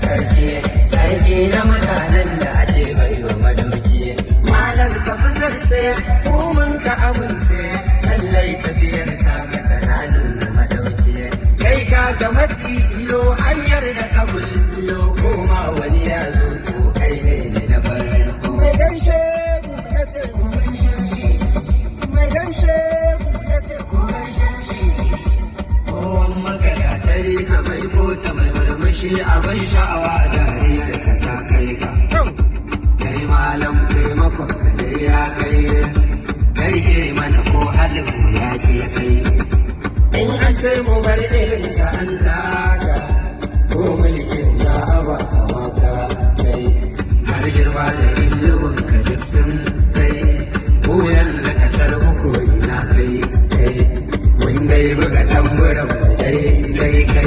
Sarki, sarki na mutanen da ake baiwa madoki. Malam, tafi zarce, ko mun ka amince, lallai tafiyar ta ka tana nuna madauki. Kai ka zama tilo, hanyar da ka bullo, koma wani ya zo, to kai ne na farko. Mai gaishe ku na ce ku gaishe shi. Mai gaishe ku na ce ku gaishe shi. Kowan magagatari ka mai kota, mai murmushi abin sha'awa, dare ka ta kai ka. Kai malam, taimakon ka dai ya kai, kai ke mana ko halin mu ya ke kai. In an ce mu bar irin ka, an ta